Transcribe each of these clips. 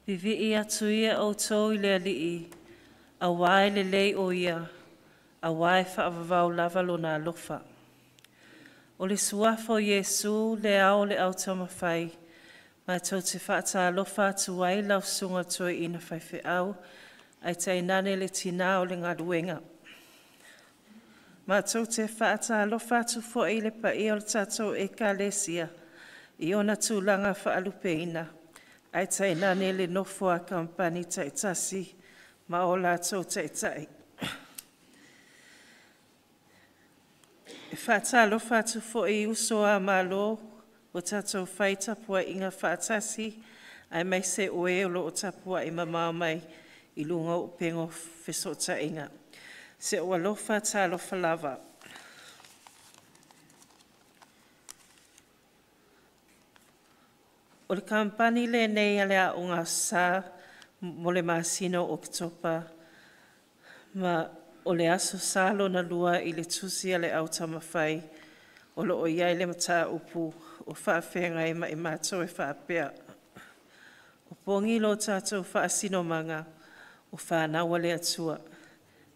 Vivii atu ia outou i le Alii, auā e lelei o ia, auā e faavavau lava lona alofa. O le suafa o Iesu le ao o le au taumafai, matou te faatalofa atu ai lau Susuga Toeaina Faifeau, ae tainane le tina o le galuega. Matou te faatalofa atu foi i le paia o le tatou Ekalesia i ona tulaga faalupeina, ae tainane le nofo a kamupani taitasi ma o latou taitai. E faatalofa atu foi i uso a Malo ua tatou fai tapuaiga faatasi, aemaise o e o lo o tapuai mamao mai i luga o upega o fesootaiga. Si ou alofa talofa lava. O le kamupani lenei a le Aoga Aso Sa mo le masina o Oketopa ma o le Aso Sa lona lua i le Tusi a le Au Taumafai o lo o i ai le mataupu o faafeagai ma i matou e faapea, “Opogi lo tatou faasinomaga, o fanau a le Atua.”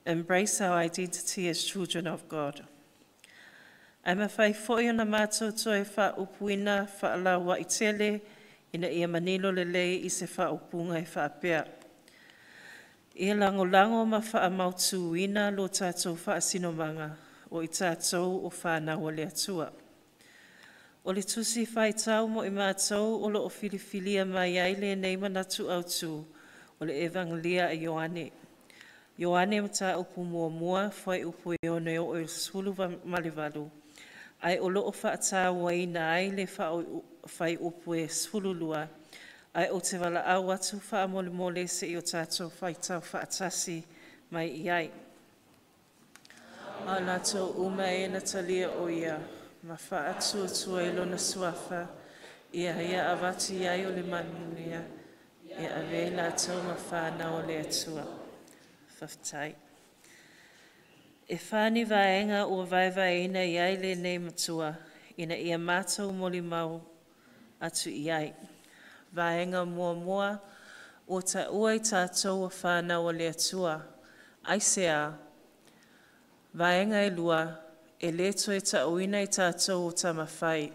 Embrace our identity as children of God. Ae mafai foi ona matou toe faaupuina faalauaitele ina ia manino lelei i se faaupuga e faapea: Ia lagolago ma faamautuina lo tatou faasinomaga o i tatou o fanau a le Atua. O le Tusi Faitau mo i matou o lo o filifilia mai ai lenei manatu autu, o le Evagelia a Ioane, Ioane Mataupu 1 fuaiupu e 6 oo i le 18, ae o lo o faatauaina ai le fuaiupu e 12, ae ou te valaau atu faamolemole se i o tatou faitau faatasi mai i ai. “A o latou uma e na talia o ia, ma faatuatua i lona Suafa, ia ia avatu i ai o le manuia, e avea i latou ma fanau a le Atua.” Faafetai. E fa ni vaega ua vaevaeina i ai lenei matua ina ia matou molimau atu i ai. Vaega muamua, ua taua i tatou o fanau a le Atua. Aisea? Vaega e lua, e le toe taʻuina i tatou o tamafai.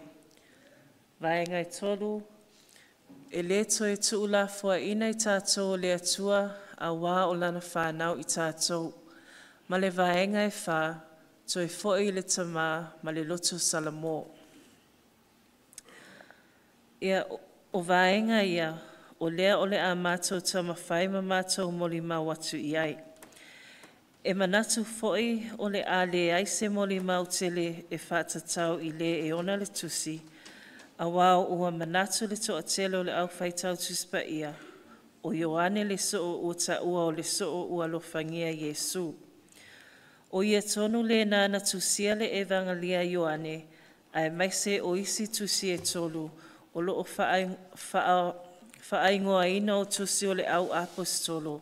Vaega e tolu, e le toe tuulafoaiina i tatou o le Atua auā o lana fanau i tatou. Ma le vaega e fa, toe foi i le Tamā ma le loto salamo. Ia, o vaega ia, o lea o le a matou taumafai ma matou molimau atu i ai. E manatu foi o le a leai se molimau tele e faatatau i le e ona le tusi, auā ua manatu le toatele o le aufaitau Tusi Paia, o Ioane le soo ua taua o le soo ua alofagia Iesu. O ia tonu lena na tusia le Evagelia a Ioane, aemaise o isi tusi e tolu o lo o faaigoaina o tusi o le au Aposetolo,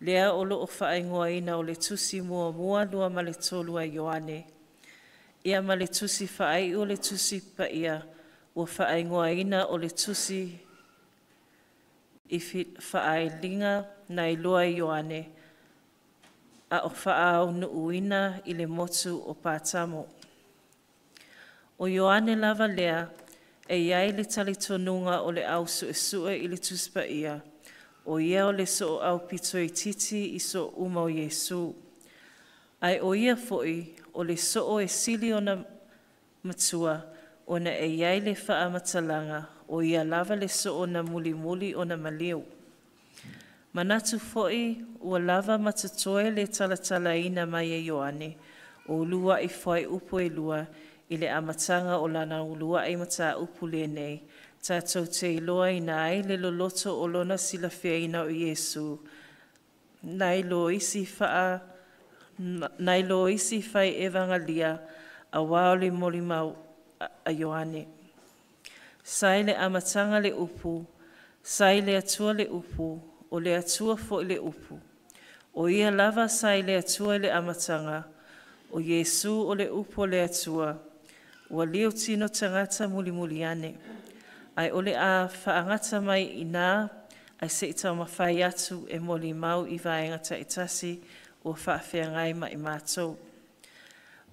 lea o lo o faaigoaina o le tusi muamua, lua ma le tolu a Ioane. Ia ma le tusi faaiu o le tusi paia ua faaigoaina o le tusi i faaaliga na iloa e Ioane a o faaunuuina i le motu o Patamo. O Ioane lava lea e i ai le talitonuga o le au suesue i le Tusi Paia, o ia o le soo aupito itiiti i soo uma o Iesu. Ae o ia foi o le soo e sili ona matua ona e i ai le faamatalaga o ia lava le soo na mulimuli ona maliu. Manatu foi ua lava ma totoe le talatalaina mai e Ioane o uluai fuaiupu e lua i le amataga o lana uluai mataupu lenei, tatou te iloaina ai le loloto o lona silafiaina o Iesu, nai lo isi fai Evagalia, auā o le molimau a Ioane. Sa i le amataga le upu, sa i le Atua le upu, o le Atua foi le upu. O ia lava sa i le Atua i le amataga, o Iesu o le upu o le Atua, ua lio tino tagata mulimuli ane. Ae o le a faagata mai i ina. Ae se i taumafai atu e molimau i vaega taitasi ua faafeagai ma i matou.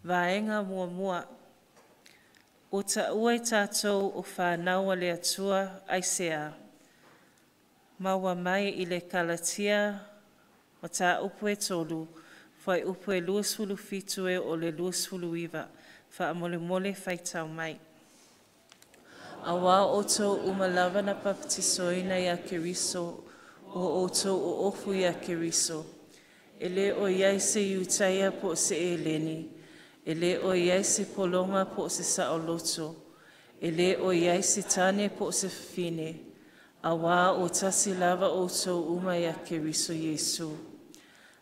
Vaega 1. Ua taua i tatou o fanau a le Atua, aisea? Maua mai i le Kalatia Mataupu e 3, fuaiupu e 27 e oo i le 29. Faamolemole faitau mai. Aua o outou uma lava na papatisoina ia Keriso, ua outou oofu ia Keriso. E le o i ai se Iutaia po o se Eleni, e le o i ai se pologa po o se saoloto, e le o i ai se tane po o se fafine, auā ua tasi lava outou uma ia Keriso Iesu.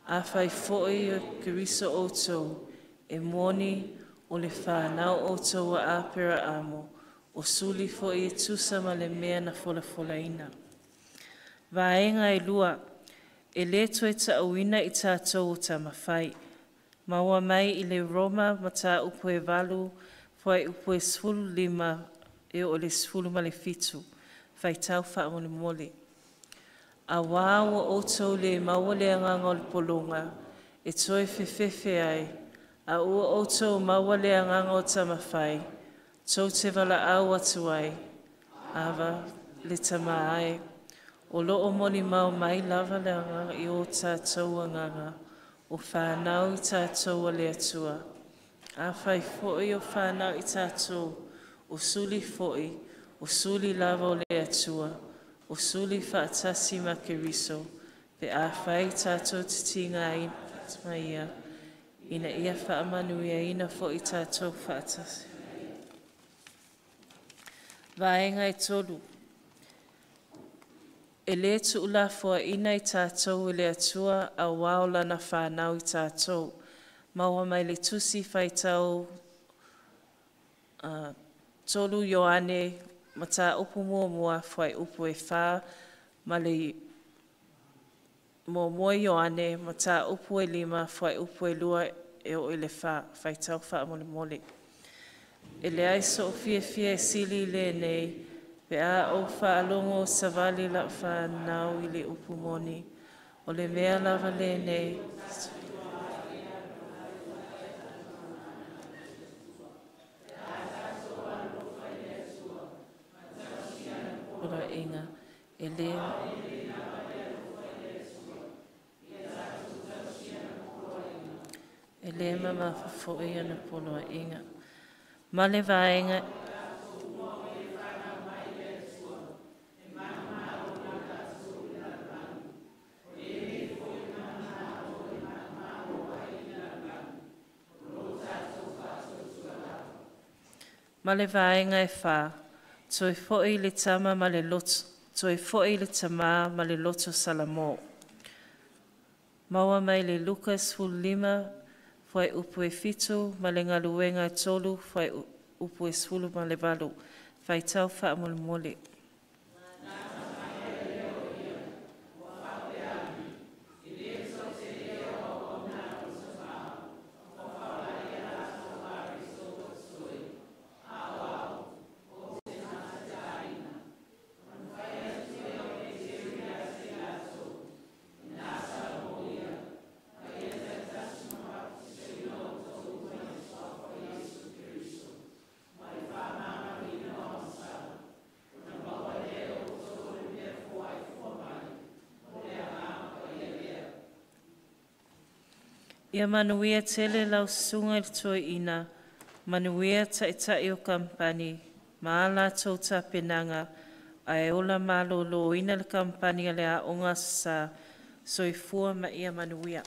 Afai foi o Keriso outou, e moni o le fanau outou a Aperaamo, o suli foi e tusa ma le mea na folafolaina. Vaega e 2, e le toe taʻuina i tatou o tamafai. Maua mai i le Roma Mataupu e 8, fuaiupu e 15 e oo i le 17. Faitau faamolemole. Auā ua outou le maua le agaga o le pologa e toe fefefe ai, a ua outou maua le agaga o tamafai, tou te valaau atu ai, Ava le Tamā e, o lo o molimau mai lava le agaga i o tatou agaga, o fanau i tatou a le Atua. Afai foi o fanau i tatou, o suli foi, o suli lava o le Atua, o suli faatasi ma Keriso, pe afai tatou te tigaina ma ia, ina ia faamanuiaina foi tatou faatasi. Vaega e 3. E le tuulafoaiina i tatou e le Atua auā o lana whanau i tatou. Maua mai le tusi faitau 3 Ioane Mataupu 1 fuaiupu e 4 ma le 1 Ioane Mataupu e 5 fuaiupu e 2 e oo i le 4. Faitau faamolemole. E leai so'u fiafia e sili i lenei, pe a ou faalogo o savali lau fanau i le upu moni. O le mea lava lenei, poloaiga, e le mamafa foi ona poloaiga. Ma le vaega Ma le vaega e 4, toe foi le tama ma le loto, toe foi le tamā ma le loto salamo. Maua mai le Luka 15, fuaiupu e 7, ma le galuega e 3, fuaiupu e 18. Faitau faamolemole. Ia manuia tele lau susuga i le toeaina, manuia taitai o kamupani, ma a latou tapenaga, ae ola maloloina le kamupani a le Aoga Aso Sa. Soifua ma ia manuia.